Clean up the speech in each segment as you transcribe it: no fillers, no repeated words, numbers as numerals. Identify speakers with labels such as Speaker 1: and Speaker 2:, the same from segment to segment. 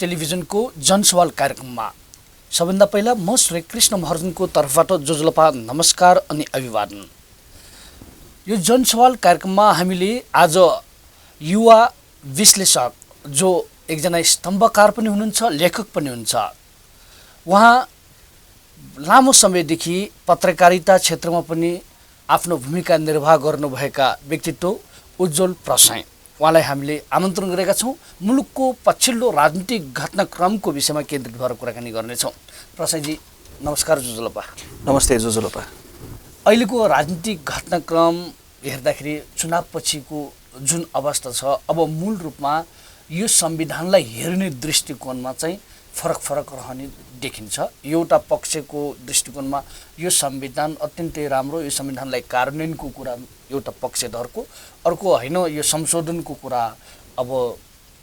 Speaker 1: टेलिभिजनको जनसवाल कार्यक्रममा सबभन्दा पहिला म श्री कृष्ण महर्जनको तर्फबाट जोजलपा नमस्कार अनि अभिवादन। यो जनसवाल कार्यक्रममा हामीले आज युवा विश्लेषक जो एकजना स्तम्भकार पनि हुनुहुन्छ, लेखक पनि हुनुहुन्छ, उहाँ लामो समयदेखि पत्रकारिता क्षेत्रमा पनि आफ्नो भूमिका निर्वाह गर्नुभएका व्यक्तित्व उज्जवल प्रसाई, उहाँलाई हामीले आमन्त्रण गरेका छौँ। मुलुकको पछिल्लो राजनीतिक घटनाक्रमको विषयमा केन्द्रित भएर कुराकानी गर्नेछौँ। प्रसाईजी नमस्कार। जोजलपा
Speaker 2: नमस्ते। जोजलपा
Speaker 1: अहिलेको राजनीतिक घटनाक्रम हेर्दाखेरि चुनाव पछिको जुन अवस्था छ, अब मूल रूपमा यो संविधानलाई हेर्ने दृष्टिकोणमा चाहिँ फरक रहने देखिन्छ। एउटा पक्षको दृष्टिकोणमा यो संविधान अत्यन्तै राम्रो, यो संविधानलाई कार्यान्वयनको कुरा एउटा पक्षधरको, अर्को होइन यो संशोधनको कुरा, अब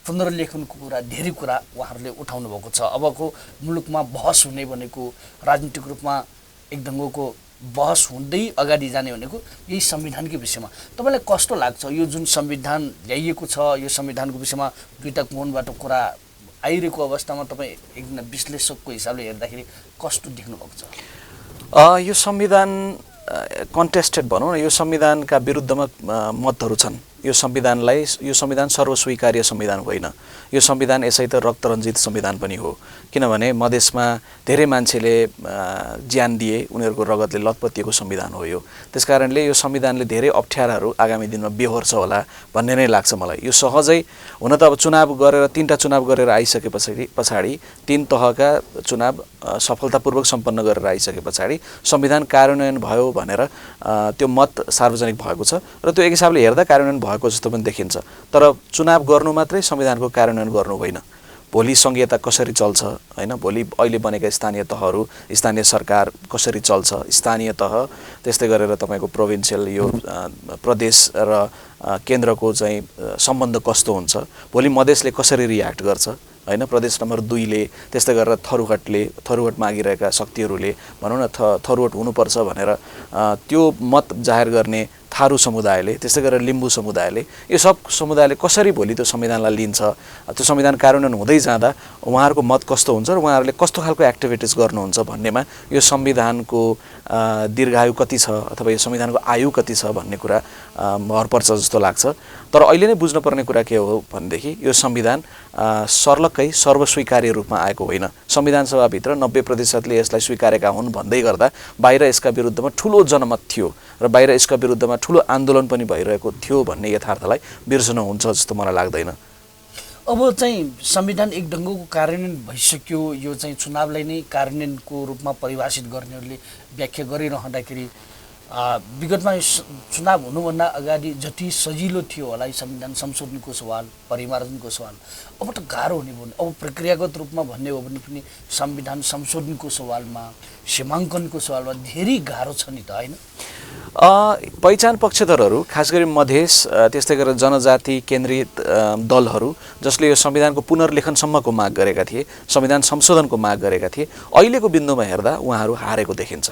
Speaker 1: पुनर्लेखनको कुरा, धेरै कुरा उहाँहरूले उठाउनु भएको छ। अबको मुलुकमा बहस हुने भनेको, राजनीतिक रूपमा एक ढङ्गको बहस हुँदै अगाडि जाने भनेको यही संविधानकै विषयमा। तपाईँलाई कस्तो लाग्छ यो जुन संविधान ल्याइएको छ, यो संविधानको विषयमा दुईटा कोणबाट कुरा आइरहेको अवस्थामा तपाईँ एकजना विश्लेषकको हिसाबले हेर्दाखेरि कस्तो देख्नु भएको छ?
Speaker 2: यो संविधान कन्टेस्टेड भनौँ न, यो संविधानका विरुद्धमा मतहरू छन्। यो संविधान सर्वस्वीकार्य संविधान होइन। यो संविधान यसै त रक्तरञ्जित संविधान पनि हो, किनभने मधेसमा धेरै मान्छेले ज्यान दिए, उनीहरूको रगतले लतपतिएको संविधान हो यो। त्यसकारणले यो संविधानले धेरै अप्ठ्याराहरू आगामी दिनमा बेहोर्छ होला भन्ने नै लाग्छ मलाई। यो सहजै हुन त अब चुनाव गरेर 3टा चुनाव गरेर आइसके पछाडि 3 तहका चुनाव सफलतापूर्वक सम्पन्न गरेर आइसके पछाडि संविधान कार्यान्वयन भयो भनेर त्यो मत सार्वजनिक भएको छ र त्यो एक हिसाबले हेर्दा कार्यान्वयन भएको जस्तो पनि देखिन्छ। तर चुनाव गर्नु मात्रै संविधानको कार्यान्वयन गर्नु होइन। भोलि संघीयता कसरी चल्छ हैन, भोलि अहिले बनेका स्थानीय तहहरू, स्थानीय सरकार कसरी चल्छ, स्थानीय तह, त्यस्तै गरेर तपाईको प्रोभिन्सियल यो प्रदेश र केन्द्रको चाहिँ सम्बन्ध कस्तो हुन्छ, भोलि मधेसले कसरी रियाक्ट गर्छ हैन, प्रदेश नम्बर 2 ले, त्यस्तै गरेर थरुहट मागिरहेका शक्तिहरूले भनौँ न थरुहट हुनुपर्छ भनेर त्यो मत जाहेर गर्ने थारू समुदायले, त्यस्तै गरेर लिम्बू समुदायले, यो सब समुदायले कसरी भोलि त्यो संविधानलाई लिन्छ, त्यो संविधान कार्यान्वयन हुँदै जाँदा उहाँहरूको मत कस्तो हुन्छ र उहाँहरूले कस्तो खालको एक्टिभिटिज गर्नुहुन्छ भन्नेमा यो संविधानको दीर्घायु कति छ अथवा यो संविधानको आयु कति छ भन्ने कुरा भर पर्छ जस्तो लाग्छ। तर अहिले नै बुझ्नुपर्ने कुरा के हो भनेदेखि यो संविधान सर्लक्कै सर्वस्वीकार्य रूपमा आएको होइन। संविधान सभाभित्र 90% यसलाई स्वीकारेका हुन् भन्दै गर्दा बाहिर यसका विरुद्धमा ठुलो जनमत थियो र बाहिर यसका विरुद्धमा ठुलो आन्दोलन पनि भइरहेको थियो भन्ने यथार्थलाई बिर्सनु हुन्छ जस्तो मलाई लाग्दैन।
Speaker 1: अब चाहिँ संविधान एक ढङ्गको कार्यान्वयन भइसक्यो, यो चाहिँ चुनावलाई नै कार्यान्वयनको रूपमा परिभाषित गर्नेहरूले व्याख्या गरिरहँदाखेरि विगतमा चुनाव हुनुभन्दा अगाडि जति सजिलो थियो होला यो संविधान संशोधनको सवाल, परिमार्जनको सवाल, अब त गाह्रो हुने भयो। अब प्रक्रियागत रूपमा भन्ने हो भने पनि संविधान संशोधनको सवालमा, सीमाङ्कनको सवालमा धेरै गाह्रो छ नि त, होइन?
Speaker 2: पहिचान पक्षधरहरू, खास गरी मधेस, त्यस्तै गरेर जनजाति केन्द्रित दलहरू जसले यो संविधानको पुनर्लेखनसम्मको माग गरेका थिए, संविधान संशोधनको माग गरेका थिए, अहिलेको बिन्दुमा हेर्दा उहाँहरू हारेको देखिन्छ।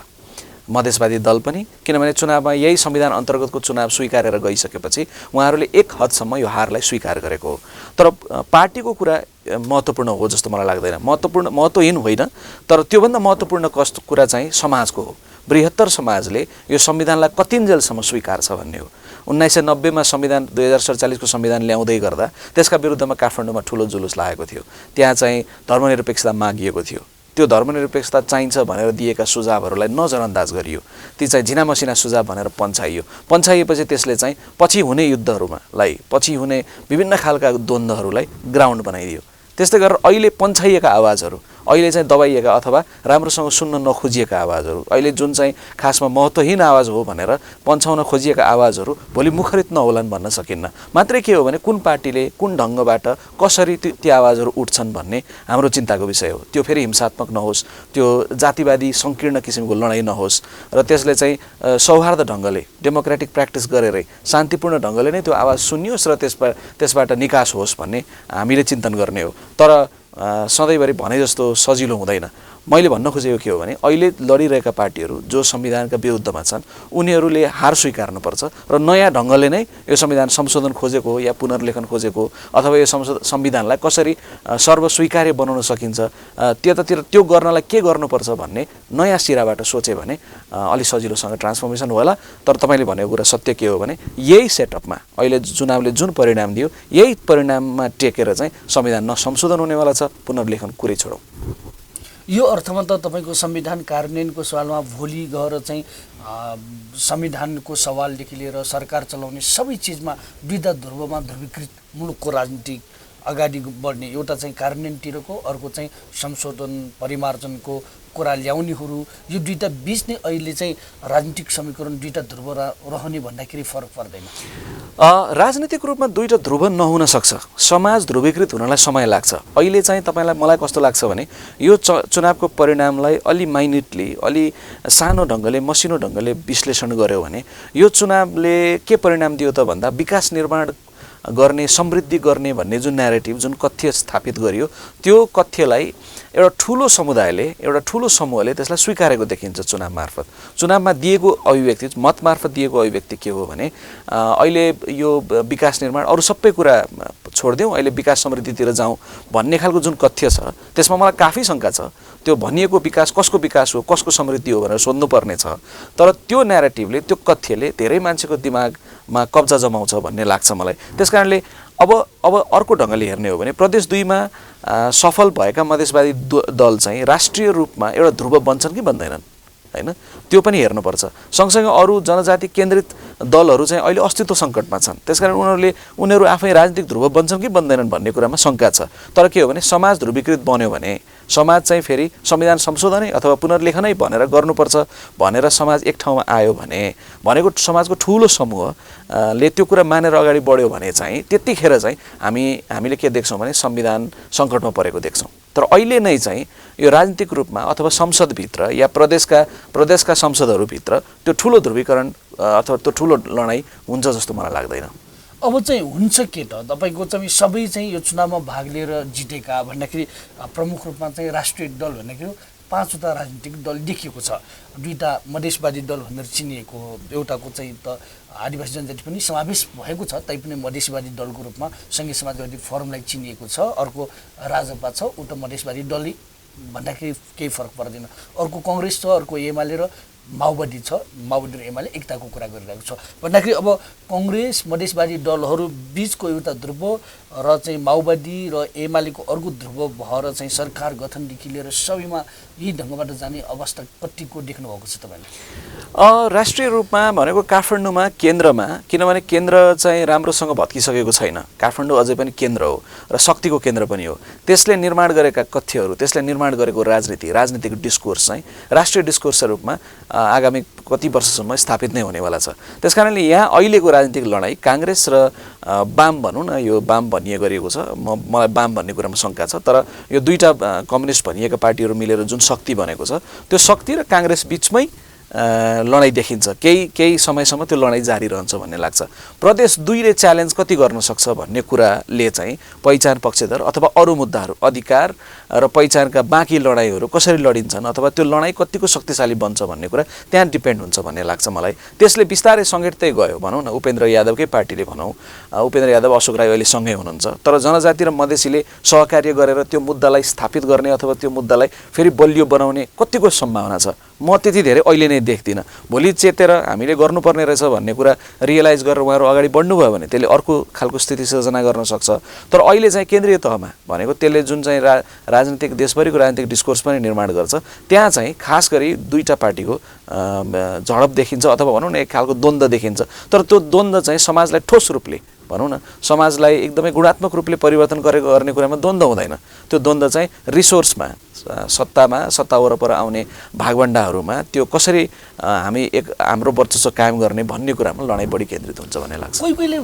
Speaker 2: मधेसवादी दल पनि, किनभने चुनावमा यही संविधान अन्तर्गतको चुनाव स्वीकारेर गइसकेपछि उहाँहरूले एक हदसम्म यो हारलाई स्वीकार गरेको हो। तर पार्टीको कुरा महत्त्वपूर्ण हो जस्तो मलाई लाग्दैन। महत्त्वहीन होइन, तर त्योभन्दा महत्त्वपूर्ण कुरा चाहिँ समाजको हो। बृहत्तर समाजले यो संविधानलाई कतिन्जेलसम्म स्वीकार छ भन्ने हो। 1990 मा संविधान 2047 को संविधान ल्याउँदै गर्दा त्यसका विरुद्धमा काठमाडौँमा ठुलो जुलुस लागेको थियो। त्यहाँ चाहिँ धर्मनिरपेक्षता मागिएको थियो। त्यो धर्मनिरपेक्षता चाहिन्छ भनेर दिएका सुझावहरूलाई नजरअन्दाज गरियो। ती चाहिँ झिनामसिना सुझाव भनेर पन्छाइएपछि त्यसले चाहिँ पछि हुने युद्धहरूलाई, पछि हुने विभिन्न खालका द्वन्द्वहरूलाई ग्राउन्ड बनाइदियो। त्यस्तै गरेर अहिले पन्छाइएका आवाजहरू, अहिले चाहिँ दबाइएका अथवा राम्रोसँग सुन्न नखोजिएका आवाजहरू, अहिले जुन चाहिँ खासमा महत्त्वहीन आवाज हो भनेर पन्छाउन खोजिएका आवाजहरू भोलि मुखरित नहोलान् भन्न सकिन्न। मात्रै के हो भने कुन पार्टीले कुन ढङ्गबाट कसरी ती आवाजहरू उठ्छन् भन्ने हाम्रो चिन्ताको विषय हो। त्यो फेरि हिंसात्मक नहोस्, त्यो जातिवादी सङ्कीर्ण किसिमको लडाइँ नहोस् र त्यसले चाहिँ सौहार्द ढङ्गले, डेमोक्रेटिक प्र्याक्टिस गरेरै शान्तिपूर्ण ढङ्गले नै त्यो आवाज सुनियोस् र त्यसबाट निकास होस् भन्ने हामीले चिन्तन गर्ने हो। तर सधैँभरि भने जस्तो सजिलो हुँदैन। मैले भन्न खोजेको के हो भने अहिले लडिरहेका पार्टीहरू जो संविधानका विरुद्धमा छन् उनीहरूले हार स्वीकार्नुपर्छ र नयाँ ढङ्गले नै यो संविधान संशोधन खोजेको हो या पुनर्लेखन खोजेको अथवा यो संविधानलाई कसरी सर्वस्वीकार्य बनाउन सकिन्छ त्यतातिर त्यो गर्नलाई के गर्नुपर्छ भन्ने नयाँ सिराबाट सोचे भने अलि सजिलोसँग ट्रान्सफर्मेसन होला। तर तपाईँले भनेको कुरा सत्य के हो भने यही सेटअपमा अहिले चुनावले जुन परिणाम दियो यही परिणाममा टेकेर चाहिँ संविधान न संशोधन हुनेवाला छ, पुनर्लेखन कुरै छोडौँ।
Speaker 1: यो अर्थमा त तपाईँको संविधान कार्यान्वयनको सवालमा भोलि गएर चाहिँ संविधानको सवालदेखि लिएर सरकार चलाउने सबै चिजमा दुईटा ध्रुवमा ध्रुवीकृत मुलुकको राजनीति अगाडि बढ्ने, एउटा चाहिँ कार्यान्वयनतिरको, अर्को चाहिँ संशोधन परिमार्जनको कुरा ल्याउनेहरू, यो दुईटा बीच नै अहिले चाहिँ राजनीतिक समीकरण दुईटा ध्रुव रहने भन्दाखेरि फरक पर्दैन।
Speaker 2: राजनीतिक रूपमा दुईटा ध्रुव नहुन सक्छ, समाज ध्रुवीकृत हुनलाई समय लाग्छ। अहिले चाहिँ मलाई कस्तो लाग्छ भने यो चुनावको परिणामलाई अलि माइन्युटली अलि सानो ढङ्गले मसिनो ढङ्गले विश्लेषण गर्यो भने यो चुनावले के परिणाम दियो त भन्दा विकास निर्माण गर्ने, समृद्धि गर्ने भन्ने जुन न्यारेटिभ, जुन कथ्य स्थापित गरियो त्यो कथ्यलाई एउटा ठुलो समुदायले, एउटा ठुलो समूहले त्यसलाई स्वीकारेको देखिन्छ चुनाव मार्फत। चुनावमा दिएको अभिव्यक्ति, मत मार्फत दिएको अभिव्यक्ति के हो भने अहिले यो विकास निर्माण अरू सबै कुरा छोडिदिउँ, अहिले विकास समृद्धितिर जाउँ भन्ने खालको जुन कथ्य छ त्यसमा मलाई काफी शङ्का छ। त्यो भनिएको विकास कसको विकास हो, कसको समृद्धि हो भनेर सोध्नुपर्ने छ। तर त्यो न्यारेटिभले, त्यो कथ्यले धेरै मान्छेको दिमागमा कब्जा जमाउँछ भन्ने लाग्छ मलाई। त्यसकारणले अब अर्को ढङ्गले हेर्ने हो भने प्रदेश 2 मा सफल भएका मधेसवादी दल चाहिँ राष्ट्रिय रूपमा एउटा ध्रुव बन्छन् कि बन्दैनन्, हैन? त्यो पनि हेर्नुपर्छ। सँगसँगै अरू जनजाति केन्द्रित दलहरू चाहिँ अहिले अस्तित्व सङ्कटमा छन्। त्यसकारण उनीहरू आफै राजनीतिक ध्रुव बन्छन् कि बन्दैनन् भन्ने कुरामा शङ्का छ। तर के हो भने समाज ध्रुवीकृत बन्यो भने समाज चाहिँ फेरि संविधान संशोधनै अथवा पुनर्लेखनै भनेर गर्नुपर्छ भनेर समाज एक ठाउँमा आयो भने, भनेको समाजको ठुलो समूहले त्यो कुरा मानेर अगाडि बढ्यो भने चाहिँ त्यतिखेर चाहिँ हामीले के देख्छौँ भने संविधान सङ्कटमा परेको देख्छौँ। तर अहिले नै चाहिँ यो राजनीतिक रूपमा अथवा संसदभित्र या प्रदेशका संसदहरूभित्र त्यो ठुलो ध्रुवीकरण अथवा त्यो ठुलो लडाइँ हुन्छ जस्तो मलाई लाग्दैन।
Speaker 1: अब चाहिँ हुन्छ के त तपाईँको चाहिँ सबै चाहिँ यो चुनावमा भाग लिएर जितेका भन्दाखेरि प्रमुख रूपमा चाहिँ राष्ट्रिय दल भन्दाखेरि 5वटा राजनीतिक दल देखिएको छ। 2टा मधेसवादी दल भनेर चिनिएको, एउटाको चाहिँ त आदिवासी जनजाति पनि समावेश भएको छ तैपनि मधेसवादी दलको रूपमा सङ्घीय समाजवादी फोरमलाई चिनिएको छ। अर्को राजपा छ, उता मधेसवादी दल भन्दाखेरि केही फरक पर्दैन। अर्को कङ्ग्रेस छ, अर्को एमाले र माओवादी छ। माओवादी र एमाले एकताको कुरा गरिरहेको छ भन्दाखेरि अब कङ्ग्रेस मधेसवादी दलहरू बिचको एउटा ध्रुव र चाहिँ माओवादी र एमालेको अर्को ध्रुव भएर चाहिँ सरकार गठनदेखि लिएर सबैमा यही ढङ्गबाट जाने अवस्था कतिको देख्नु भएको छ तपाईँले?
Speaker 2: राष्ट्रिय रूपमा भनेको काठमाडौँमा केन्द्रमा, किनभने केन्द्र चाहिँ राम्रोसँग भत्किसकेको छैन। काठमाडौँ अझै पनि केन्द्र हो र शक्तिको केन्द्र पनि हो। त्यसले निर्माण गरेका कथ्यहरू, त्यसले निर्माण गरेको राजनीतिक डिस्कोर्स चाहिँ राष्ट्रिय डिस्कोर्सका रूपमा आगामी कति वर्षसम्म स्थापित नै हुनेवाला छ। त्यसकारणले यहाँ अहिलेको राजनीतिक लडाइँ काङ्ग्रेस र वाम भनौँ न, यो वाम भनिए गरिएको छ, मलाई वाम भन्ने कुरामा शङ्का छ। तर यो 2टा कम्युनिस्ट भनिएका पार्टीहरू मिलेर जुन शक्ति बनेको छ त्यो शक्ति र काङ्ग्रेस बिचमै लडाइँ देखिन्छ। केही समयसम्म त्यो लडाइँ जारी रहन्छ भन्ने लाग्छ। प्रदेश 2 ले च्यालेन्ज कति गर्न सक्छ भन्ने कुराले चाहिँ पहिचान पक्षधर अथवा अरू मुद्दाहरू, अधिकार र पहिचानका बाँकी लडाइँहरू कसरी लडिन्छन् अथवा त्यो लडाइँ कतिको शक्तिशाली बन्छ भन्ने कुरा त्यहाँ डिपेन्ड हुन्छ भन्ने लाग्छ मलाई। त्यसले बिस्तारै सङ्गठितै गयो भनौँ न, उपेन्द्र यादवकै पार्टीले भनौँ, उपेन्द्र यादव अशोक राई अहिले सँगै हुनुहुन्छ। तर जनजाति र मधेसीले सहकार्य गरेर त्यो मुद्दालाई स्थापित गर्ने अथवा त्यो मुद्दालाई फेरि बलियो बनाउने कतिको सम्भावना छ म त्यति धेरै अहिले नै देख्दिनँ। भोलि चेतेर हामीले गर्नुपर्ने रहेछ भन्ने कुरा रियलाइज गरेर उहाँहरू अगाडि बढ्नुभयो भने त्यसले अर्को खालको स्थिति सिर्जना गर्न सक्छ। तर अहिले चाहिँ केन्द्रीय तहमा भनेको त्यसले जुन चाहिँ राजनीतिक देशभरिको राजनीतिक डिस्कोर्स पनि निर्माण गर्छ, त्यहाँ चाहिँ खास गरी 2टा पार्टीको झडप देखिन्छ अथवा भनौँ न एक खालको द्वन्द्व देखिन्छ। तर त्यो द्वन्द्व चाहिँ समाजलाई ठोस रूपले भनौँ न, समाजलाई एकदमै गुणात्मक रूपले परिवर्तन गर्ने कुरामा द्वन्द्व हुँदैन। त्यो द्वन्द्व चाहिँ रिसोर्समा, सत्ता वरपर आउने भागभण्डाहरूमा त्यो कसरी हामी हाम्रो वर्चस्व कायम गर्ने भन्ने कुरामा लडाइँ बढी केन्द्रित हुन्छ भन्ने लाग्छ।
Speaker 1: कहिले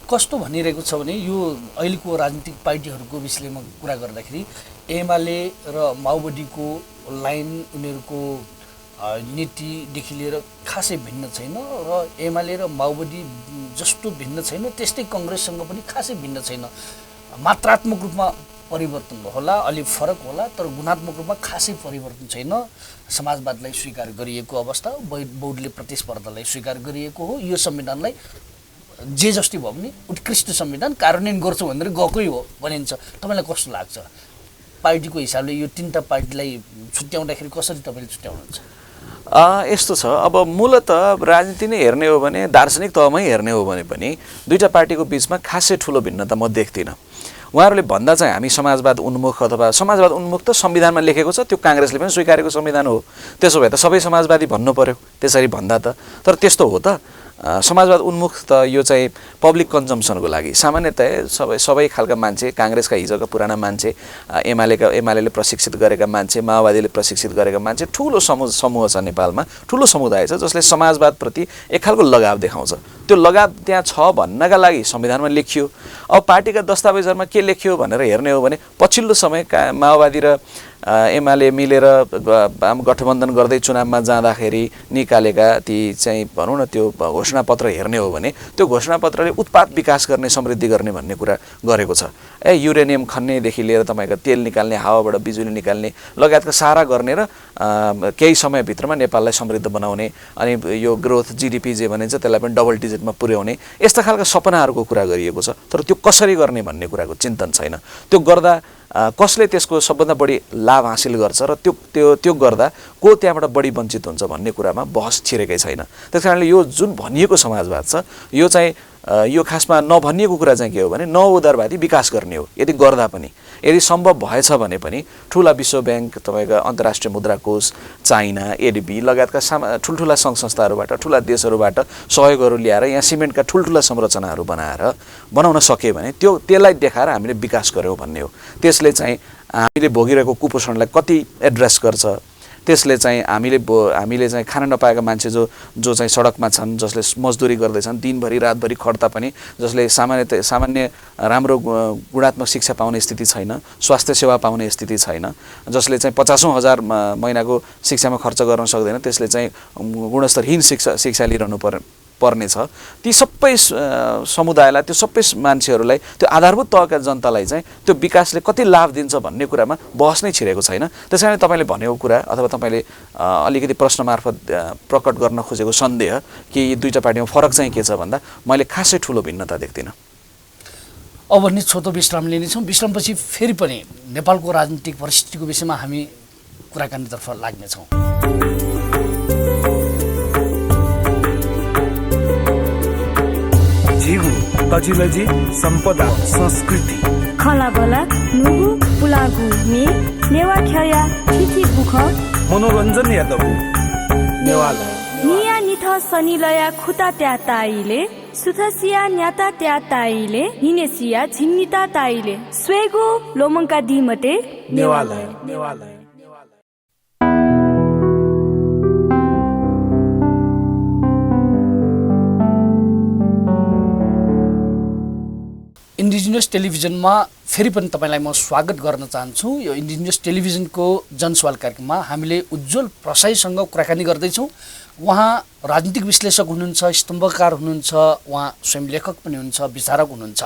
Speaker 1: कस्तो भनिरहेको छ भने यो अहिलेको राजनीतिक पार्टीहरूको विषयमा कुरा गर्दाखेरि एमाले र माओवादीको लाइन, उनीहरूको नीतिदेखि लिएर खासै भिन्न छैन र एमाले र माओवादी जस्तो भिन्न छैन त्यस्तै कङ्ग्रेससँग पनि खासै भिन्न छैन। मात्रात्मक रूपमा परिवर्तन होला, अलि फरक होला, तर गुणात्मक रूपमा खासै परिवर्तन छैन। समाजवादलाई स्वीकार गरिएको अवस्था, बौद्धले प्रतिस्पर्धालाई स्वीकार गरिएको हो। यो संविधानलाई जे जस्तै भयो भने उत्कृष्ट संविधान कार्यान्वयन गर्छु भनेर गएकै हो भनिन्छ। तपाईँलाई कस्तो लाग्छ? पार्टीको हिसाबले यो तीनटा पार्टीलाई छुट्याउँदाखेरि कसरी तपाईँले छुट्याउनुहुन्छ?
Speaker 2: यस्तो छ, अब मूलत राजनीति नै हेर्ने हो भने, दार्शनिक तहमै हेर्ने हो भने पनि दुईटा पार्टीको बिचमा खासै ठुलो भिन्नता म देख्दिनँ। उहाँहरूले भन्दा चाहिँ हामी समाजवाद उन्मुख अथवा समाजवाद उन्मुख त संविधानमा लेखेको छ, त्यो काङ्ग्रेसले पनि स्वीकारेको संविधान हो, त्यसो भए त सबै समाजवादी भन्नु पर्यो त्यसरी भन्दा त। तर त्यस्तो हो त? समाजवाद उन्मुख त यो चाहिँ पब्लिक कन्जम्सनको लागि सामान्यतया सबै खालका मान्छे, काङ्ग्रेसका हिजोका पुराना मान्छे, एमाले प्रशिक्षित गरेका मान्छे, माओवादीले प्रशिक्षित गरेका मान्छे, ठुलो समूह छ नेपालमा, ठुलो समुदाय छ जसले समाजवादप्रति एक खालको लगाव देखाउँछ। त्यो लगाव त्यहाँ छ भन्नका लागि संविधानमा लेखियो। अब पार्टीका दस्तावेजहरूमा के लेखियो भनेर हेर्ने हो भने पछिल्लो समय माओवादी र एमाले मिलेर गठबन्धन गर्दै चुनावमा जाँदाखेरि निकालेका ती चाहिँ भनौँ न त्यो घोषणापत्र हेर्ने हो भने त्यो घोषणापत्रले उत्पाद विकास गर्ने, समृद्धि गर्ने भन्ने कुरा गरेको छ। युरेनियम खन्नेदेखि लिएर तपाईँको तेल निकाल्ने, हावाबाट बिजुली निकाल्ने लगायतका सारा गर्ने र केही समयभित्रमा नेपाललाई समृद्ध बनाउने, अनि यो ग्रोथ जिडिपी जे भनिन्छ त्यसलाई पनि डबल डिजिटमा पुर्याउने, यस्ता खालका सपनाहरूको कुरा गरिएको छ। तर त्यो कसरी गर्ने भन्ने कुराको चिन्तन छैन। त्यो गर्दा कसले त्यसको सबभन्दा बढी लाभ हासिल गर्छ र त्यो गर्दा को त्यहाँबाट बढी वञ्चित हुन्छ भन्ने कुरामा बहस छिरेकै छैन। त्यस कारणले यो जुन भनिएको समाजवाद छ यो चाहिँ यो खासमा नभनिएको कुरा चाहिँ के हो भने नवउदारवादी विकास गर्ने हो। यदि गर्दा पनि, यदि सम्भव भएछ भने पनि ठुला विश्व ब्याङ्क, तपाईँको अन्तर्राष्ट्रिय मुद्रा कोष, चाइना, एडिबी लगायतका ठुल्ठुला सङ्घ संस्थाहरूबाट, ठुला देशहरूबाट सहयोगहरू ल्याएर यहाँ सिमेन्टका ठुल्ठुला संरचनाहरू बनाउन सक्यो भने त्यसलाई देखाएर हामीले विकास गऱ्यौँ भन्ने हो। त्यसले चाहिँ हामीले भोगिरहेको कुपोषणलाई कति एड्रेस गर्छ, त्यसले चाहिँ हामीले चाहिँ खान नपाएका मान्छे जो चाहिँ सडकमा छन्, जसले मजदुरी गर्दैछन्, दिनभरि रातभरि खट्दा पनि, जसले सामान्य राम्रो गुणात्मक शिक्षा पाउने स्थिति छैन, स्वास्थ्य सेवा पाउने स्थिति छैन, जसले चाहिँ 50,000 महिनाको शिक्षामा खर्च गर्न सक्दैन, त्यसले चाहिँ गुणस्तरहीन शिक्षा लिइरहनु पर्ने छ। ती सबै समुदायलाई, त्यो सबै मान्छेहरूलाई, त्यो आधारभूत तहका जनतालाई चाहिँ त्यो विकासले कति लाभ दिन्छ भन्ने कुरामा बहस नै छिरेको छैन। त्यस कारणले तपाईँले भनेको कुरा अथवा तपाईँले अलिकति प्रश्न मार्फत प्रकट गर्न खोजेको सन्देह कि यी दुईटा पार्टीमा फरक चाहिँ के छ भन्दा मैले खासै ठुलो भिन्नता देख्दिनँ।
Speaker 1: अब नि छोटो विश्राम लिनेछौँ। विश्रामपछि फेरि पनि नेपालको राजनीतिक परिस्थितिको विषयमा हामी कुराकानीतर्फ लाग्नेछौँ।
Speaker 3: जीवु तजिलजी सम्पदा संस्कृति
Speaker 4: खलाबला नुगु पुलागु मे नेवा ख्या ठिठी बुख
Speaker 3: मनोरञ्जन यादव नेवाला
Speaker 4: निया निथ सनिलया खुता त्या ताइले सुथसिया न्याता त्या ताइले हिनेसिया झिन्निता ताइले स्वेगु लोमङ्का दिमते
Speaker 3: नेवाला
Speaker 1: इन्डिजिनियस टेलिभिजनमा फेरि पनि तपाईँलाई म स्वागत गर्न चाहन्छु। यो इन्डिजिनियस टेलिभिजनको जनसवाल कार्यक्रममा हामीले उज्जवल प्रसाईसँग कुराकानी गर्दैछौँ। उहाँ राजनीतिक विश्लेषक हुनुहुन्छ, स्तम्भकार हुनुहुन्छ, उहाँ स्वयं लेखक पनि हुनुहुन्छ, विचारक हुनुहुन्छ।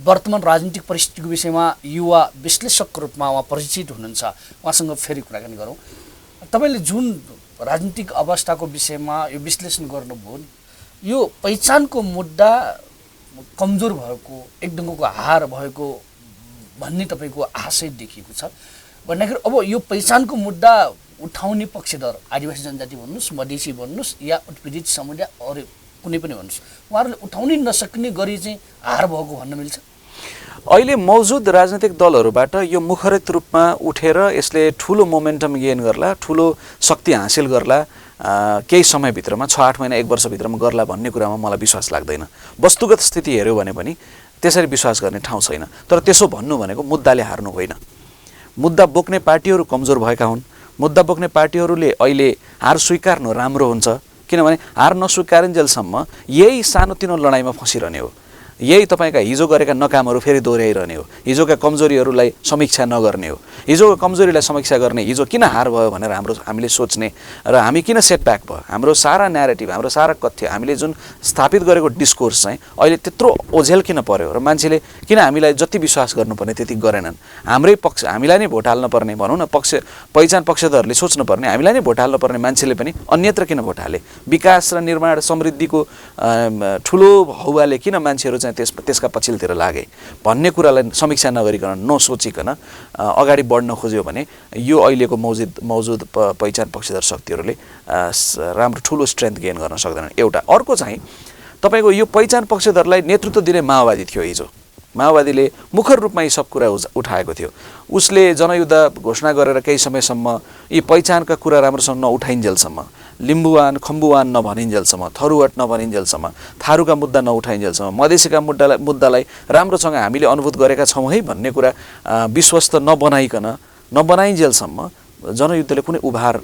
Speaker 1: वर्तमान राजनीतिक परिस्थितिको विषयमा युवा विश्लेषकको रूपमा उहाँ परिचित हुनुहुन्छ। उहाँसँग फेरि कुराकानी गरौँ। तपाईँले जुन राजनीतिक अवस्थाको विषयमा यो विश्लेषण गर्नुभयो, यो पहिचानको मुद्दा कमजोर भएको, एक ढङ्गको हार भएको भन्ने तपाईँको आशय देखिएको छ भन्दाखेरि अब यो पहिचानको मुद्दा उठाउने पक्षधर आदिवासी जनजाति भन्नुहोस्, मधेसी भन्नुहोस् या उत्पीडित समुदाय अरू कुनै पनि भन्नुहोस्, उहाँहरूले उठाउनै नसक्ने गरी चाहिँ हार भएको भन्न मिल्छ?
Speaker 2: अहिले मौजुद राजनीतिक दलहरूबाट यो मुखरित रूपमा उठेर यसले ठुलो मोमेन्टम गेन गर्ला, ठुलो शक्ति हासिल गर्ला, केही समयभित्रमा 6-8 महिना 1 वर्षभित्रमा गर्ला भन्ने कुरामा मलाई विश्वास लाग्दैन। वस्तुगत स्थिति हेऱ्यो भने पनि त्यसरी विश्वास गर्ने ठाउँ छैन। तर त्यसो भन्नु भनेको मुद्दाले हार्नु होइन। मुद्दा बोक्ने पार्टीहरू कमजोर भएका हुन्। मुद्दा बोक्ने पार्टीहरूले अहिले हार स्वीकार्नु राम्रो हुन्छ, किनभने हार नस्वीकारिन्जेलसम्म यही सानोतिनो लडाइँमा फसिरहने हो। यही तपाईँका हिजो गरेका नकामहरू फेरि दोहोऱ्याइरहने हो, हिजोका कमजोरीहरूलाई समीक्षा नगर्ने हो, हिजोको कमजोरीलाई समीक्षा गर्ने, हिजो किन हार भयो भनेर हामीले सोच्ने र हामी किन सेटब्याक भयो, हाम्रो सारा न्यारेटिभ, हाम्रो सारा कथ्य, हामीले जुन स्थापित गरेको डिस्कोर्स चाहिँ अहिले त्यत्रो ओझेल किन पर्यो र मान्छेले किन हामीलाई जति विश्वास गर्नुपर्ने त्यति गरेनन्। हाम्रै पक्ष, हामीलाई नै भोट हाल्न पर्ने भनौँ न, पहिचान पक्षधरहरूले सोच्नुपर्ने हामीलाई नै भोट हाल्न पर्ने मान्छेले पनि अन्यत्र किन भोट हाले। विकास र निर्माण समृद्धिको ठुलो हौवाले किन मान्छेहरू चाहिँ त्यसका पछिल्तिर लागे भन्ने कुरालाई समीक्षा नगरिकन नसोचिकन अगाडि बढ्न खोज्यो भने यो अहिलेको मौजुद पहिचान पक्षधर शक्तिहरूले राम्रो ठुलो स्ट्रेन्थ गेन गर्न सक्दैनन्। एउटा अर्को चाहिँ तपाईँको यो पहिचान पक्षधरलाई नेतृत्व दिने माओवादी थियो। हिजो माओवादीले मुखर रूपमा यी सब कुरा उठाएको थियो। उसले जनयुद्ध घोषणा गरेर केही समयसम्म यी पहिचानका कुरा राम्रोसँग नउठाइन्जेलसम्म, लिम्बुवान खम्बुवान नभनिन्जेलसम्म, थरुवाट नभनिन्जेलसम्म, थारूका मुद्दा नउठाइन्जेलसम्म, मधेसीका मुद्दालाई राम्रोसँग हामीले अनुभूत गरेका छौँ है भन्ने कुरा विश्वस्त नबनाइन्जेलसम्म जनयुद्धले कुनै उभार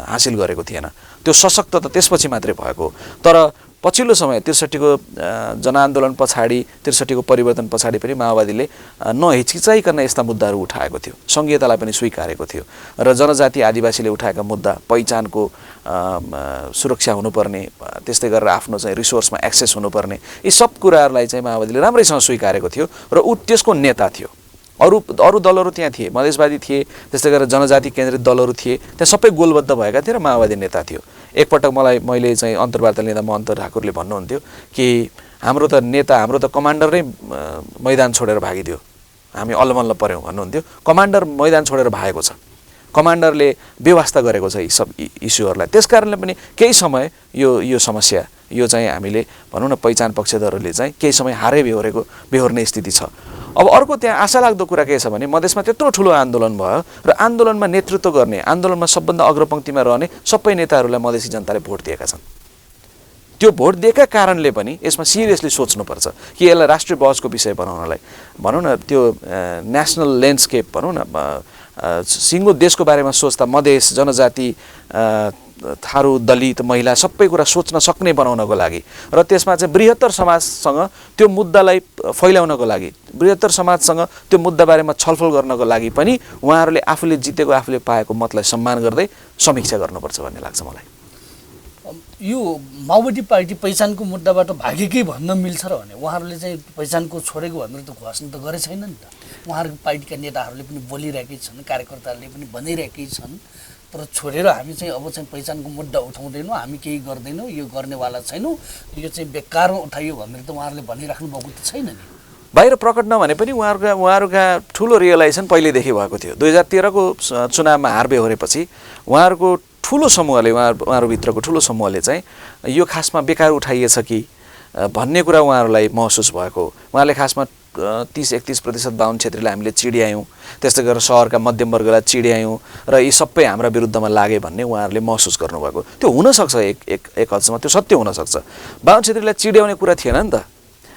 Speaker 2: हासिल गरेको थिएन। त्यो सशक्त त त्यसपछि मात्रै भएको। तर पछिल्लो समय ६३को जनआन्दोलन पछाडि, ६३को परिवर्तन पछाडि पनि माओवादीले नहिचकिचाइकन यस्ता मुद्दाहरू उठाएको थियो, सङ्घीयतालाई पनि स्वीकारेको थियो र जनजाति आदिवासीले उठाएका मुद्दा, पहिचानको सुरक्षा हुनुपर्ने, त्यस्तै गरेर आफ्नो चाहिँ रिसोर्समा एक्सेस हुनुपर्ने, यी सब कुराहरूलाई चाहिँ माओवादीले राम्रैसँग स्वीकारेको थियो र ऊ त्यसको नेता थियो। अरू दलहरू त्यहाँ थिए, मधेसवादी थिए, त्यस्तै गरेर जनजाति केन्द्रित दलहरू थिए, त्यहाँ सबै गोलबद्ध भएका थिए र माओवादी नेता थियो। एकपटक मैले चाहिँ अन्तर्वार्ता लिँदा महन्त ठाकुरले भन्नुहुन्थ्यो कि हाम्रो त नेता, हाम्रो त कमान्डर नै मैदान छोडेर भागिदियो, हामी अल्लमल्ल पऱ्यौँ भन्नुहुन्थ्यो। कमान्डर मैदान छोडेर भागेको छ, कमान्डरले व्यवस्था गरेको छ यी सब इस्युहरूलाई। त्यस कारणले पनि केही समय यो समस्या, यो चाहिँ हामीले भनौँ न पहिचान पक्षधरहरूले चाहिँ केही समय बेहोर्ने स्थिति छ। अब अर्को त्यहाँ आशालाग्दो कुरा के छ भने मधेसमा त्यत्रो ठुलो आन्दोलन भयो र आन्दोलनमा नेतृत्व गर्ने, आन्दोलनमा सबभन्दा अग्रपङ्क्तिमा रहने सबै नेताहरूलाई मधेसी जनताले भोट दिएका छन्। त्यो भोट दिएका कारणले पनि यसमा सिरियसली सोच्नुपर्छ कि यसलाई राष्ट्रिय बहसको विषय बनाउनलाई, भनौँ न त्यो नेसनल ल्यान्डस्केप भनौँ न, सिङ्गो देशको बारेमा सोच्दा मधेस, जनजाति, थारू, दलित, महिला सबै कुरा सोच्न सक्ने बनाउनको लागि र त्यसमा चाहिँ बृहत्तर समाजसँग त्यो मुद्दालाई फैलाउनको लागि, बृहत्तर समाजसँग त्यो मुद्दा बारेमा छलफल गर्नको लागि पनि उहाँहरूले आफूले जितेको, आफूले पाएको मतलाई सम्मान गर्दै समीक्षा गर्नुपर्छ भन्ने लाग्छ मलाई।
Speaker 1: यो माओवादी पार्टी पहिचानको मुद्दाबाट भागेकै भन्न मिल्छ र भने उहाँहरूले चाहिँ पहिचानको छोडेको भनेर त घोषणा त गरे छैन नि त। उहाँहरूको पार्टीका नेताहरूले पनि बोलिरहेकै छन्, कार्यकर्ताहरूले पनि भनिरहेकै छन्, तर छोडेर हामी चाहिँ अब चाहिँ पहिचानको मुद्दा उठाउँदैनौँ, हामी केही गर्दैनौँ, यो गर्नेवाला छैनौँ, यो चाहिँ बेकारमा उठाइयो भनेर त उहाँहरूले भनिराख्नु भएको त छैन नि।
Speaker 2: बाहिर प्रकट नभने पनि उहाँहरूका ठुलो रियलाइजेसन पहिल्यैदेखि भएको थियो। 2013को चुनावमा हार बेहोरेपछि उहाँहरूको ठुलो समूहले, उहाँहरूभित्रको ठुलो समूहले चाहिँ यो खासमा बेकार उठाइएछ कि भन्ने कुरा उहाँहरूलाई महसुस भएको। उहाँले खासमा 30-31% बाहुन क्षेत्रीलाई हामीले चिड्यायौँ, त्यस्तै गरेर सहरका मध्यम वर्गलाई चिड्यायौँ र यी सबै हाम्रा विरुद्धमा लागे भन्ने उहाँहरूले महसुस गर्नुभएको। त्यो हुनसक्छ, एक हदसम्म त्यो सत्य हुनसक्छ। बाहुन क्षेत्रीलाई चिड्याउने कुरा थिएन नि त।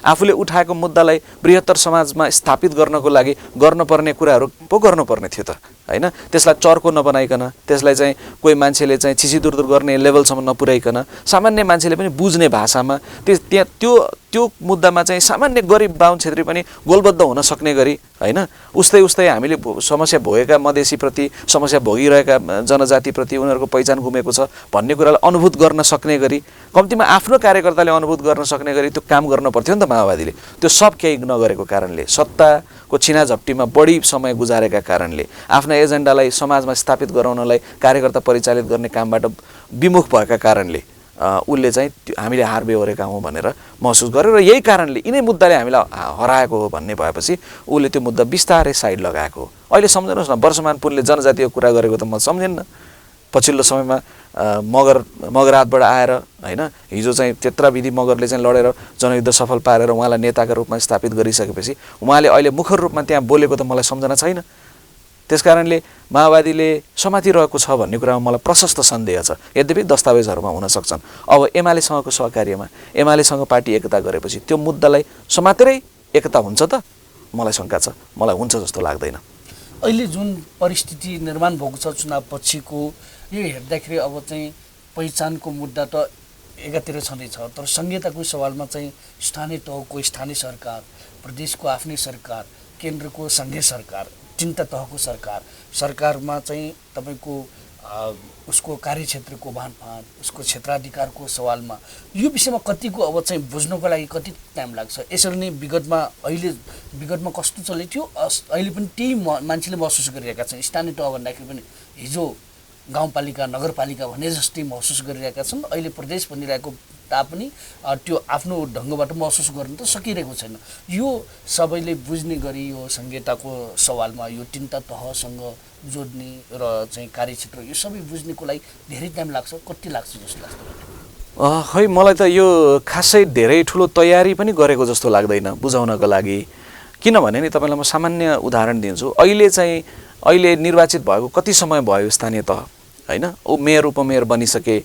Speaker 2: आफूले उठाएको मुद्दालाई बृहत्तर समाजमा स्थापित गर्नको लागि गर्नुपर्ने कुराहरू पो गर्नुपर्ने थियो त, हैन? त्यसलाई चर्को नबनाइकन, त्यसलाई चाहिँ कोही मान्छेले चाहिँ छिसिदुरदुर गर्ने लेभलसम्म नपुर्याइकन सामान्य मान्छेले पनि बुझ्ने भाषामा त्यो मुद्दामा चाहिँ सामान्य गरिब बाहुन क्षेत्री पनि गोलबद्ध हुन सक्ने गरी, हैन? उस्तै हामीले समस्या भोगेका मधेसीप्रति, समस्या भोगिरहेका जनजातिप्रति उनीहरूको पहिचान गुमेको छ भन्ने कुरालाई अनुभूत गर्न सक्ने गरी, कम्तीमा आफ्नो कार्यकर्ताले अनुभूत गर्न सक्ने गरी त्यो काम गर्न पर्थ्यो नि त माओवादीले। त्यो सब केही नगरेको कारणले, सत्ताको छिनाझप्टीमा बढी समय गुजारेका कारणले, आफ्ना एजेन्डालाई समाजमा स्थापित गराउनलाई कार्यकर्ता परिचालित गर्ने कामबाट विमुख भएका कारणले उसले चाहिँ हामीले हार बेहोरेका हौँ भनेर महसुस गर्यो र यही कारणले यिनै मुद्दाले हामीलाई हराएको हो भन्ने भएपछि उसले त्यो मुद्दा बिस्तारै साइड लगाएको हो। अहिले सम्झनुहोस् न, वर्षमान पुनले जनजातिको कुरा गरेको त म सम्झिन्न। पछिल्लो समयमा मगरातबाट आएर, हैन, हिजो चाहिँ त्यत्रा विधि मगरले चाहिँ लडेर जनयुद्ध सफल पारेर उहाँलाई नेताका रूपमा स्थापित गरिसकेपछि उहाँले अहिले मुखर रूपमा त्यहाँ बोलेको त मलाई सम्झना छैन। त्यसकारणले माओवादीले समातिरहेको छ भन्ने कुरामा मलाई प्रशस्त सन्देह छ। यद्यपि दस्तावेजहरूमा हुन सक्छन्। अब एमालेसँगको सहकार्यमा, एमालेसँग पार्टी एकता गरेपछि त्यो मुद्दालाई समातेरै एकता हुन्छ त? मलाई शङ्का छ, मलाई हुन्छ जस्तो लाग्दैन।
Speaker 1: अहिले जुन परिस्थिति निर्माण भएको छ चुनाव पछिको, यो हेर्दाखेरि अब चाहिँ पहिचानको मुद्दा त एकातिर छँदैछ, तर संहिताको सवालमा चाहिँ स्थानीय तहको स्थानीय सरकार, प्रदेशको आफ्नै सरकार, केन्द्रको सङ्घीय सरकार, तिनवटा तहको सरकारमा चाहिँ तपाईँको उसको कार्यक्षेत्रको बाँडफाँड, उसको क्षेत्राधिकारको सवालमा यो विषयमा कतिको अब चाहिँ बुझ्नको लागि कति टाइम लाग्छ। यसरी नै विगतमा कस्तो चलेको थियो, अहिले पनि त्यही मान्छेले महसुस गरिरहेका छन्। स्थानीय तह भन्दाखेरि पनि हिजो गाउँपालिका नगरपालिका भने जस्तै महसुस गरिरहेका छन्। अहिले प्रदेश भनिरहेको तापनि त्यो आफ्नो ढङ्गबाट महसुस गर्न त सकिरहेको छैन। यो सबैले बुझ्ने गरी यो संहिताको सवालमा यो तिनवटा तहसँग जोड्ने र चाहिँ कार्यक्षेत्र यो सबै बुझ्नेको लागि धेरै टाइम लाग्छ, कति लाग्छ जस्तो लाग्छ?
Speaker 2: खै मलाई त यो खासै धेरै ठुलो तयारी पनि गरेको जस्तो लाग्दैन बुझाउनको लागि। किनभने नि तपाईँलाई म सामान्य उदाहरण दिन्छु। अहिले निर्वाचित भएको कति समय भयो स्थानीय तह, होइन? मेयर उपमेयर बनिसके,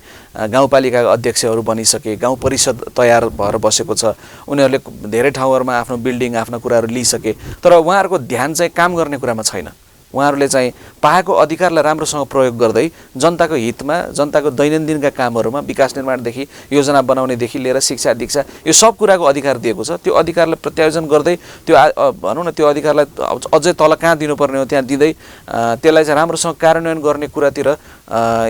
Speaker 2: गाउँपालिकाका अध्यक्षहरू बनिसके, गाउँ परिषद तयार भएर बसेको छ, उनीहरूले धेरै ठाउँहरूमा आफ्नो बिल्डिङ आफ्ना कुराहरू लिइसके, तर उहाँहरूको ध्यान चाहिँ काम गर्ने कुरामा छैन। उहाँहरूले चाहिँ पाएको अधिकारलाई राम्रोसँग प्रयोग गर्दै जनताको हितमा, जनताको दैनन्दिनका कामहरूमा विकास निर्माणदेखि योजना बनाउनेदेखि लिएर शिक्षा दीक्षा यो सब कुराको अधिकार दिएको छ। त्यो अधिकारलाई प्रत्यायोजन गर्दै त्यो भनौँ न त्यो अधिकारलाई अझै तल कहाँ दिनुपर्ने हो त्यहाँ दिँदै त्यसलाई चाहिँ राम्रोसँग कार्यान्वयन गर्ने कुरातिर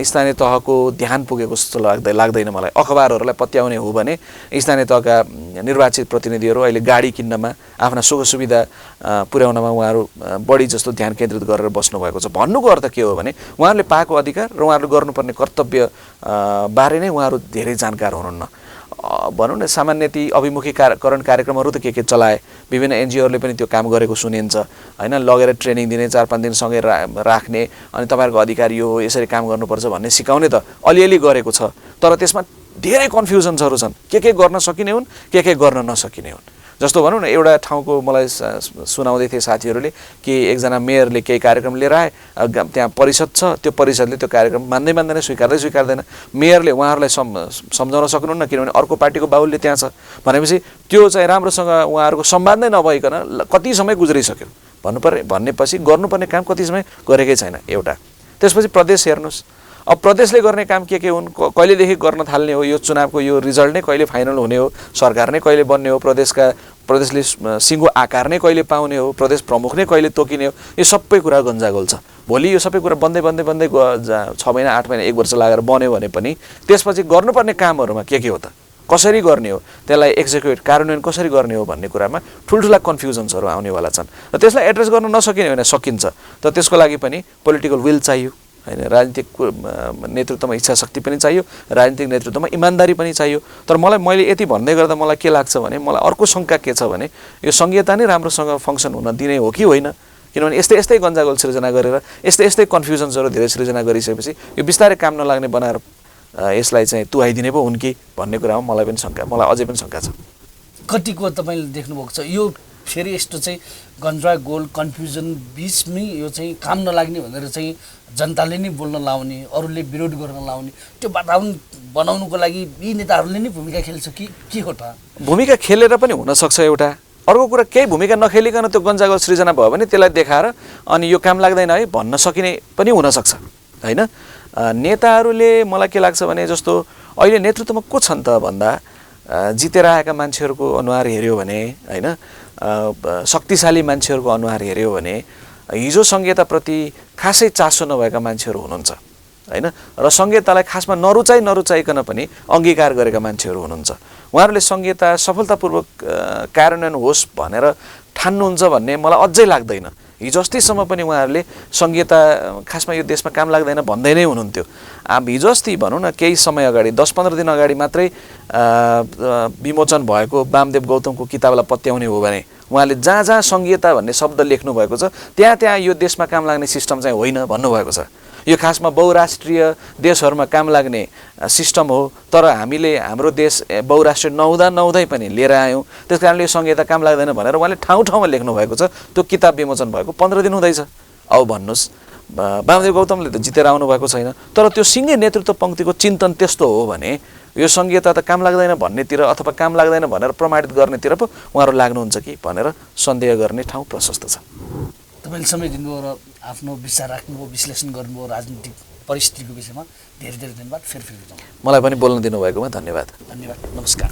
Speaker 2: स्थानीय तहको ध्यान पुगेको जस्तो लाग्दैन मलाई। अखबारहरूलाई पत्याउने हो भने स्थानीय तहका निर्वाचित प्रतिनिधिहरू अहिले गाडी किन्नमा, आफ्ना सुख सुविधा पुर्याउनमा उहाँहरू बढी जस्तो ध्यान केन्द्रित गरेर बस्नुभएको छ। भन्नुको अर्थ के हो भने उहाँहरूले पाएको अधिकार र उहाँहरूले गर्नुपर्ने कर्तव्य बारे नै उहाँहरू धेरै जानकार हुनुहुन्न। भनौँ न सामान्य ती अभिमुखीकरण कार्यक्रमहरू त के चलाए, विभिन्न एनजिओहरूले पनि त्यो काम गरेको सुनिन्छ, होइन? लगेर ट्रेनिङ दिने, 4-5 दिन सँगै राख्ने, अनि तपाईँहरूको अधिकार यो हो, यसरी काम गर्नुपर्छ भन्ने सिकाउने त अलिअलि गरेको छ। तर त्यसमा धेरै कन्फ्युजन्सहरू छन्, के गर्न सकिने हुन्, के गर्न नसकिने हुन्। जस्तो भनौँ न एउटा ठाउँको मलाई सुनाउँदै थिए साथीहरूले कि एकजना मेयरले केही कार्यक्रम लिएर आए, त्यहाँ परिषद छ, त्यो परिषदले त्यो कार्यक्रम मान्दैन, स्वीकार्दैन। मेयरले उहाँहरूलाई सम्झाउन सक्नुहुन्न किनभने अर्को पार्टीको बाहुल्य त्यहाँ छ भनेपछि त्यो चाहिँ राम्रोसँग उहाँहरूको संवाद नै नभइकन कति समय गुज्रिसक्यो भनेपछि गर्नुपर्ने काम कति समय गरेकै छैन एउटा। त्यसपछि प्रदेश हेर्नुहोस्, अब प्रदेशले गर्ने काम के हुन्, कहिलेदेखि गर्न थाल्ने हो, यो चुनावको यो रिजल्ट नै कहिले फाइनल हुने हो, सरकार नै कहिले बन्ने हो, प्रदेशले सिङ्गो आकार नै कहिले पाउने हो, प्रदेश प्रमुख नै कहिले तोकिने हो, यो सबै कुरा गन्जागोल छ। भोलि यो सबै कुरा बन्दै 6 महिना 8 महिना 1 वर्ष लागेर बन्यो भने पनि त्यसपछि गर्नुपर्ने कामहरूमा के हो त, कसरी गर्ने हो, त्यसलाई एक्जिक्युट कार्यान्वयन कसरी गर्ने हो भन्ने कुरामा ठुल्ठुला कन्फ्युजन्सहरू आउनेवाला छन् र त्यसलाई एड्रेस गर्न नसकिने भने सकिन्छ। तर त्यसको लागि पनि पोलिटिकल विल चाहियो, होइन? राजनीतिक नेतृत्वमा इच्छा शक्ति पनि चाहियो, राजनीतिक नेतृत्वमा इमान्दारी पनि चाहियो। तर मैले यति भन्दै गर्दा मलाई के लाग्छ भने मलाई अर्को शङ्का के छ भने यो संहिता नै राम्रोसँग फङ्सन हुन दिने हो कि होइन, किनभने यस्तै गन्जागोल सृजना गरेर यस्तै कन्फ्युजन्सहरू धेरै सृजना गरिसकेपछि यो बिस्तारै काम नलाग्ने बनाएर यसलाई चाहिँ तुहाइदिने पो हुन् कि भन्ने कुरामा मलाई अझै पनि शङ्का छ।
Speaker 1: कतिको तपाईँले देख्नुभएको छ यो फेरि यस्तो चाहिँ गन्जागोल कन्फ्युजन बिचमै यो चाहिँ काम नलाग्ने भनेर चाहिँ जनताले नै बोल्न लाउने, अरूले विरोध गर्न लाउने, त्यो वातावरण बनाउनुको लागि यी नेताहरूले नै भूमिका खेल्छ कि के हो त? भूमिका
Speaker 2: खेलेर पनि हुनसक्छ एउटा। अर्को कुरा केही भूमिका नखेलिकन त्यो गन्जागोल सृजना भयो भने त्यसलाई देखाएर अनि यो काम लाग्दैन है भन्न सकिने पनि हुनसक्छ, होइन? नेताहरूले मलाई के लाग्छ भने जस्तो अहिले नेतृत्वमा को छन् त भन्दा जितेर आएका मान्छेहरूको अनुहार हेऱ्यो भने, होइन, शक्तिशाली मान्छेहरूको अनुहार हेऱ्यो भने हिजो संहिताप्रति खासै चासो नभएका मान्छेहरू हुनुहुन्छ, होइन? र संहितालाई खासमा नरुचाइकन पनि अङ्गीकार गरेका मान्छेहरू हुनुहुन्छ। उहाँहरूले संहिता सफलतापूर्वक कार्यान्वयन होस् भनेर ठान्नुहुन्छ भन्ने मलाई अझै लाग्दैन। हिजो अस्तिसम्म पनि उहाँहरूले संहिता खासमा यो देशमा काम लाग्दैन भन्दै नै हुनुहुन्थ्यो। अब हिजो अस्ति भनौँ न केही समय अगाडि 10-15 दिन अगाडि मात्रै विमोचन भएको वामदेव गौतमको किताबलाई पत्याउने हो भने उहाँले जहाँ संहिता भन्ने शब्द लेख्नु भएको छ त्यहाँ यो देशमा काम लाग्ने सिस्टम चाहिँ होइन भन्नुभएको छ। यो खासमा बहुराष्ट्रिय देशहरूमा काम लाग्ने सिस्टम हो, तर हामीले हाम्रो देश बहुराष्ट्रिय नहुँदै पनि लिएर आयौँ, त्यस कारणले यो संहिता काम लाग्दैन भनेर उहाँले ठाउँमा लेख्नु भएको छ। त्यो किताब विमोचन भएको 15 दिन हुँदैछ। अब भन्नुहोस् वामदेव गौतमले त जितेर आउनु भएको छैन, तर त्यो सिङ्गै नेतृत्व पङ्क्तिको चिन्तन त्यस्तो हो भने यो संहिता त काम लाग्दैन भन्नेतिर अथवा काम लाग्दैन भनेर प्रमाणित गर्नेतिर पो उहाँहरू लाग्नुहुन्छ कि भनेर सन्देह गर्ने ठाउँ प्रशस्त छ।
Speaker 1: तपाईँले समय दिनुभयो र आफ्नो विचार राख्नुभयो, विश्लेषण गर्नुभयो राजनीतिक परिस्थितिको विषयमा धेरै धेरै धन्यवाद। फेरि जाउँ।
Speaker 2: मलाई पनि बोल्न दिनुभएकोमा धन्यवाद।
Speaker 1: धन्यवाद। नमस्कार।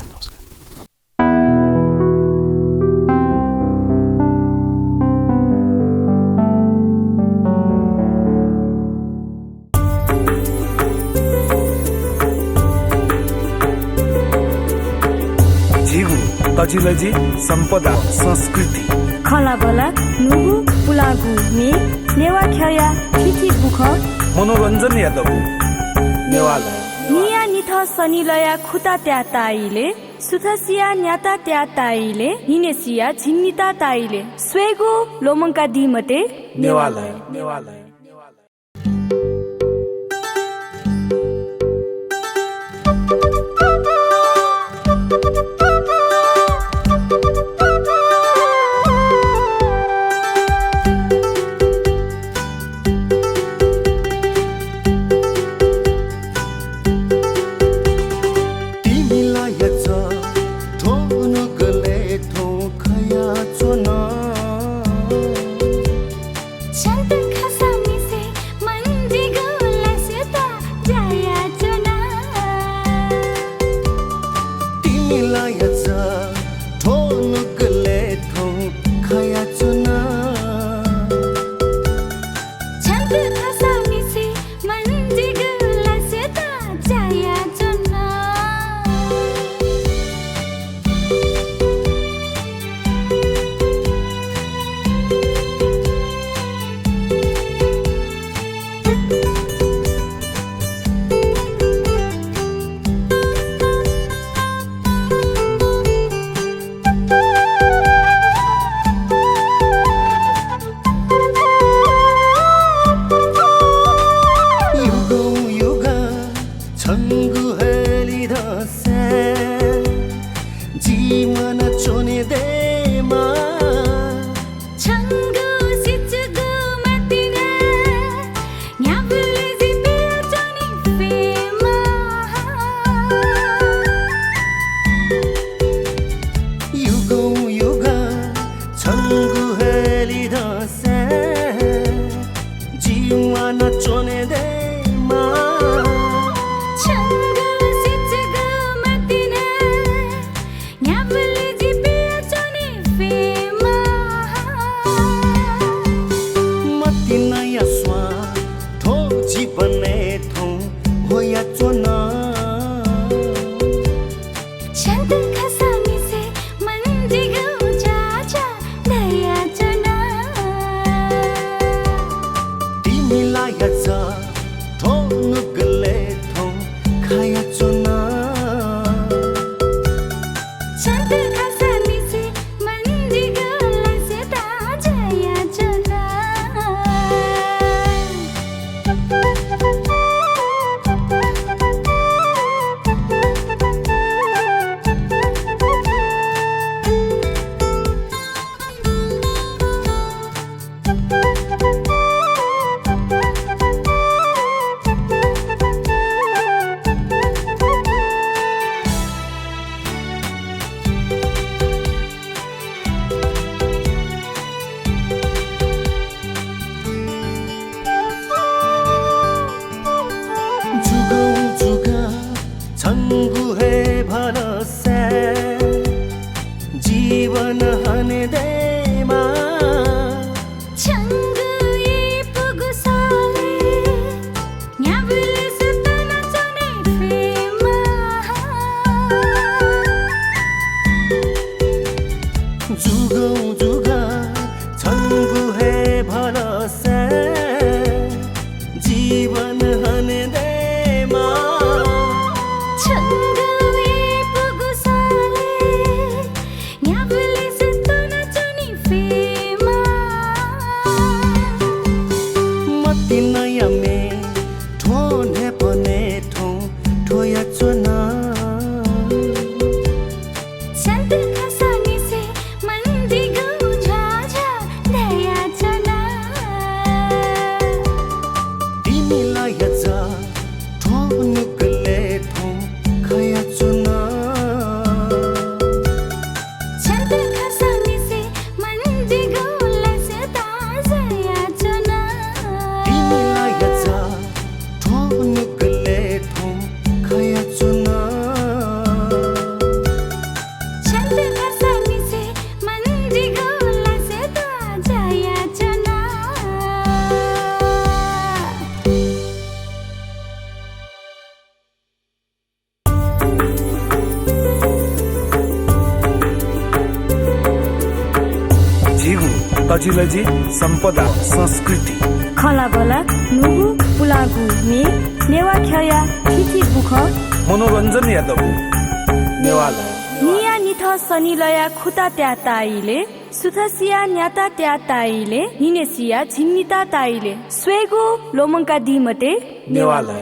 Speaker 3: तजिलजी सम्पदा संस्कृति
Speaker 4: खलाबला नुगु पुलागु मे नेवा ख्या थिथि बुख
Speaker 3: मनोरञ्जन यादव नेवाला
Speaker 4: निया निथ सनिलया खुता त्या ताइले सुथसिया न्याता त्या ताइले हिनेसिया झिन्निता ताइले स्वेगु लोमङ्का दिमते
Speaker 3: नेवाला सजिलैजी सम्पदा संस्कृति
Speaker 4: खलाबला नुगु पुलागु ने नेवा ख्या थिथि बुख
Speaker 3: मनोरञ्जन यादव नेवाला
Speaker 4: निया निथ सनिलया खुता त्या ताइले सुथसिया न्याता त्या ताइले हिनेसिया झिन्निता ताइले स्वेगो लोमङ्का दिमते
Speaker 3: नेवाला